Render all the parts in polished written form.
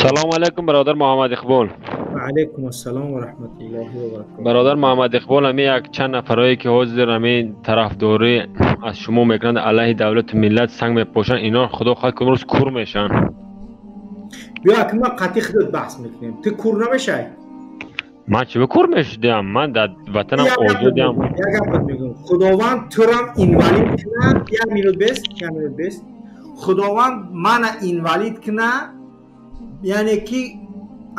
Салому алайкум, бародар Муҳаммад Иқбол. Ва алайкум ассалом ва раҳматуллоҳи ва баракотуҳ. Бародар Муҳаммад Иқбол, ҳамин як чанд нафарое ки ҳозир ҳамин тарафдорӣ аз шумо мекунанд, алайҳи давлату миллат санг мепошанд, ино худо хоҳад ки имрӯз кур мешаванд. Биё, аки ма қатъи худат баҳс мекунем. Ту кур намешай? Ман чӣ ба кур мешудиам? Ман дар ватанам озодиам. Як гапат мегӯям. Худованд турам инвалид кунад, як минут бес, як минут бес. Худованд мана инвалид кунад, яъне ки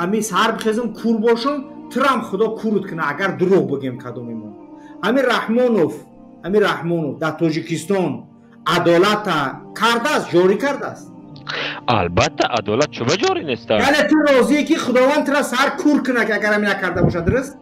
ами сар бихезам кур бошам, турам Худо курут кунад, агар дурӯғ бигем кадомимон. Ами Раҳмонов, ами Раҳмонов дар Тоҷикистон адолата кардааст, ҷорӣ кардааст? Албатта, адолат чӯба ҷорӣ нест. Яъне ту розие ки Худованд тура сар кур кунад, ки агар ами накарда бошад, дуруст?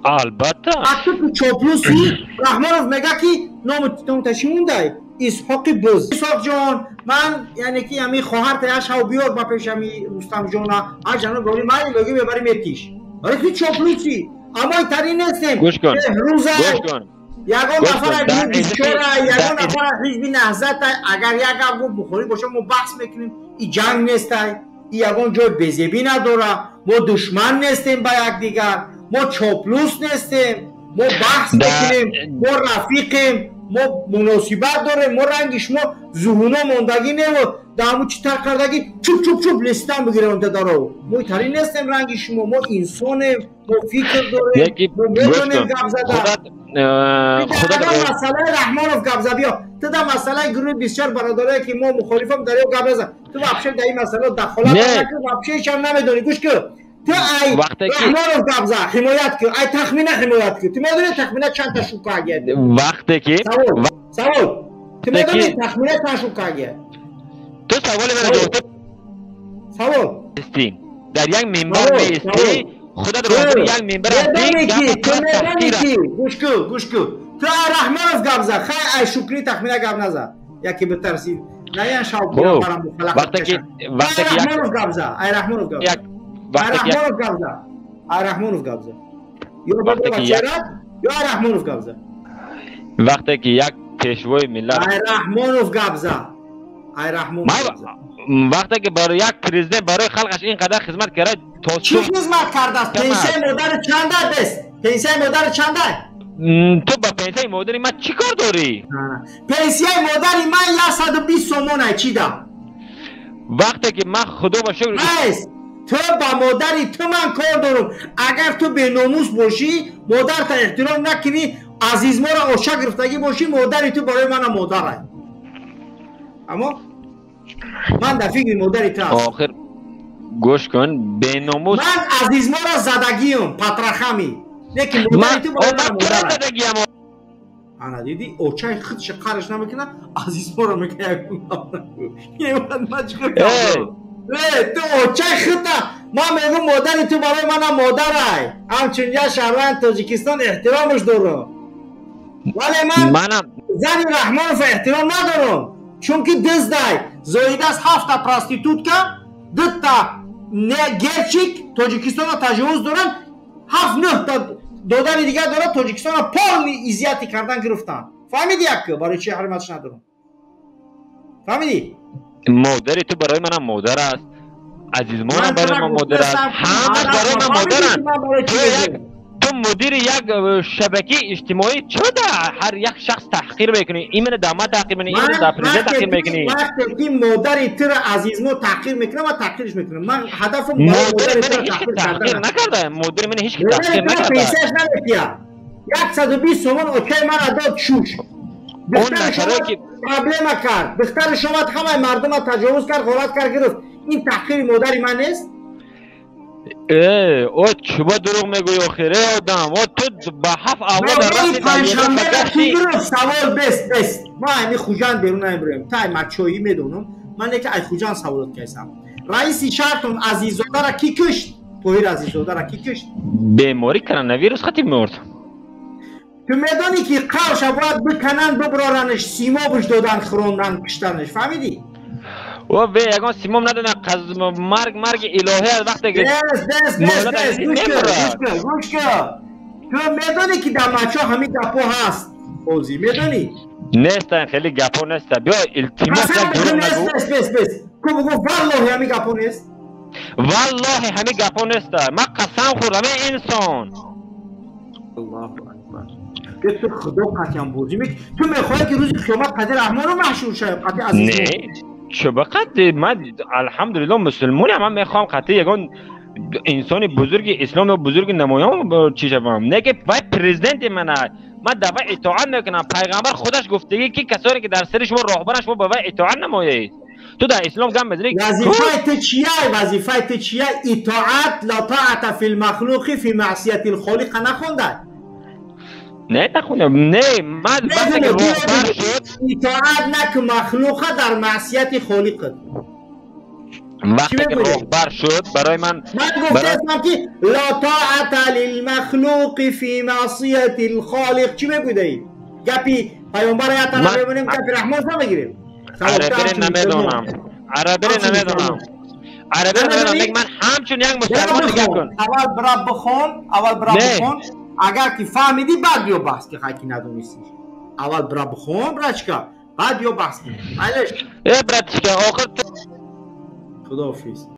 Албатта. А ту ки чоплуси, Раҳмонов мега ки ному номта чӣ мондай? Исҳоқи буз. Исҳоқҷон, ман яъне ки ами хоҳарта як шав биёр ба пеш ами Рустамҷона, ҳар ҷаноб гори ман илоги мебари метиш. Вале ту чоплуси, аммо итари нестем. Гӯш кун. Рӯза Гӯш кун. Ягон Гӯш нафар кун. аз Дар бисёра, ягон дар нафар аз ҳизби Наҳзат, агар як гап гуфт мухолиф боша, мо баҳс мекунем. И ҷанг нестай, и ягон ҷой безебӣ надора, мо душман нестем ба якдигар, мо чоплус нестем, мо баҳс мекунем, мо рафиқем, мо муносибат дорем, мо ранги шумо зуҳуно мондагӣ неву даҳаму чӣ тар кардагӣ чуп чуп чуп листан бигирем даров. Мо итари нестем ранги шумо, мо инсонем, мо фикр дорем, Яки мо гӯш медонем кун. гап зада. Худат худат Дар масъалаи Раҳмонов гап зад, биё. Ту дар масъалаи гурӯҳи бисёр бародарое ки мо мухолифам дар ё гап назан. Ту вообще дар ин масъала дахолат Не. накун, вообще ҳечам намедонӣ. Гӯш кун. Ту ай Вақте ки Раҳмонов гап зад, ҳимоят кун. Ай Тахмина ҳимоят кун. Ту медонӣ Тахмина чанд та шука агия? Вақте ки Савол. Савол. Ту Вақте медонӣ ки Тахмина чанд шука агия? Ту саволи маро Савол. ҷавоб Савол. нестӣ. Дар як минбар Савол. меистӣ, Савол. худат Ту роҳбари як минбар ҳастӣ, медонӣ ки гапат ту фақат медонӣ таҳқир ки аст. Гӯш кун, гӯш кун. Ту ай Раҳмонов гап зад, хай ай Шукрӣ Тахмина гап назад. Яке битарсӣ. На ян шав Хуб, барам бухалақ вақте ки кашам. Вақте Ай ки як Раҳмонов гап зад, ай Раҳмонов гап як зад. Ай вақте ки як Раҳмонов гап зад. Ай Раҳмонов гап зад. Ё Вақте бобо ки як бачарат, ё ай Раҳмонов гап зад. Вақте ки як пешвои миллат Ай Раҳмонов гап зад. Ай Раҳмонов Ман гап зад. Вақте ки барои як президент барои халқаш ин қадар хизмат кард, то Чӣ субҳ хизмат кардааст? Кам Пенсияи аст. модари чанда бест? Пенсияи модари чанда? Ту ба пенсияи модари ман чӣ кор дорӣ? Пенсияи модари ман 120 сомон ай чӣ да? Вақте ки ман худо ба шукр Найс. Ту ба модари ту ман кор дорам. Агар ту беномус бошӣ, модарта эҳтиром накунӣ, азизморо оша гирифтагӣ бошӣ, модари ту барои мана модарай. Аммо ман дар фикри модари ту ҳастам. Охир гӯш кун, беномус Ман азизморо задагиам, патрахами. Лекин модари ту барои ман мана тура модарай. задагиам. Ана дидӣ, очаи худша қарш намекунад, азизморо мекунад. Ман чӣ кор кардам? Э, ту очаи худта ман мегӯм, модари ту барои мана модарай. Ҳамчун як шаҳрванди Тоҷикистон эҳтиромаш дорам. Вале ман Манам зани Раҳмонов эҳтиром надорам, чунки диздай. Зоидааст ҳафта проститутка, дута герчик Тоҷикистонро таҷовуз доранд, ҳафт нӯҳта додари дигар дорад, Тоҷикистонро полный изъятый кардан гирифтанд. Фаҳмиди як барои чи ҳурматш надорам? Фаҳмидӣ? Модари ту барои манам модар аст, азизмонам Ман барои тура ман модар аст, гуфтаам, ҳамаш барои ман фаҳмидӣ модаранд. ки ман барои чӣ Ту як мегӯям? Ту мудири як шабакаи иҷтимоӣ, чаро дар ҳар як шахс таҳқир мекунӣ? Именно дар ман таҳқир мекунӣ, именно Ман дар президент вақте таҳқир ки мекунӣ. Вақте ки модари туро азизмо таҳқир мекунам, ман таҳқирш мекунам. Ман ҳадафам барои Модари модари мана туро ҳеч ки таҳқир таҳқир кардан. накарда, модари мана ҳеч ки Модари таҳқир туро накарда. пенсияш наметиҳад. 120 сомон очаи мара дод шуш. Он Духтараш нафаре омад ки проблема кард. Духтараш омад ҳамаи мардума таҷовуз кард, ғорат кард, гирифт. Ин таҳқири модари ман нест? Э, о чӯба дурӯғ мегӯӣ охир, э одам, о ту ба ҳафт авлод Модари рафти дар панҷшанбера Европа ки гашти. Гирифт? Савол бес, бес. Ман ами Хуҷанд берун намебурем. Тай мачоӣ медонам. Ман яке ай Хуҷанд саволот кайсам. Раиси шаҳртон Азиззодара кӣ кушт? Тоҳир Азиззодара кӣ кушт? Беморӣ коронавирус хати мурд. Ту медонӣ ки қавша бояд бикананд, биброранаш, симобш додан, хӯрондан, куштанаш, фаҳмидӣ? О бе ягон симом надодан, марг марги илоҳӣ аст, вақте ки Бес, бес, бес, муҳлат бес, аз гӯш кун, мемурад. Гӯш кун, гӯш кун. Ту медонӣ ки дар мачо ҳамин гапҳо ҳаст? Озӣ медонӣ? Нестан, хеле гапҳо неста. Биё, илтимос, Қасам як дурӯғ бихӯр, нест, нагӯ. нест, бес, бес. Ку бугӯ, валлоҳи ҳамин гапҳо нест. Валлоҳи, ҳамин гапҳо неста. Ман қасам хӯрдам, ин инсон. Аллоҳу акбар. Ту худо қатъиян бозӣ мекунӣ. Ту мехоҳӣ, ки рӯзи қиёмат қади Раҳмону маҳшур шавӣ, қади Азиз? Не, чӣ ба қадди ман, алҳамдулилло, мусулмонам. Ман мехоҳам қатъи ягон инсони бузурги ислом ё бузурги намоён чӣ шавам. Не ки вай президенти мана, ман дар вай итоат мекунам. Пайғамбар худаш гуфтагӣ, ки касоне ки дар сари шумо роҳбаранд, шумо ба вай итоат намоед. Ту дар ислом гап мезанӣ. Вазифаи ту чия? Вазифаи ту чия? Итоат. لا طاعة في المخلوق في معصية الخالق нахонда? Не, нахондам. Не, ман вақте ки роҳбар шуд. Итоат нак махлуқа дар маъсияти холиқат. Вақте ки роҳбар шуд барои ман. Ман гуфтаастам, ки لا طاعة للمخلوق في معصية الخالق. Чӣ мегӯдаи? Гапи паёмбар як тараф мемонем, гапи Раҳмон мегирем. Арабиро намедонам, арабиро намедонам, арабиро намедонам. Ман ҳамчун як мусалмон, нигоҳ кун. Аввал бира бихон, аввал бира бихон. Агар ки фаҳмидӣ, баъд биё баҳс ки. Хай, ки надонистӣ, аввал бира бихон, братишка, баъд биё баҳс кун. Майлеш. Э, братишка, охир. Худоҳофиз.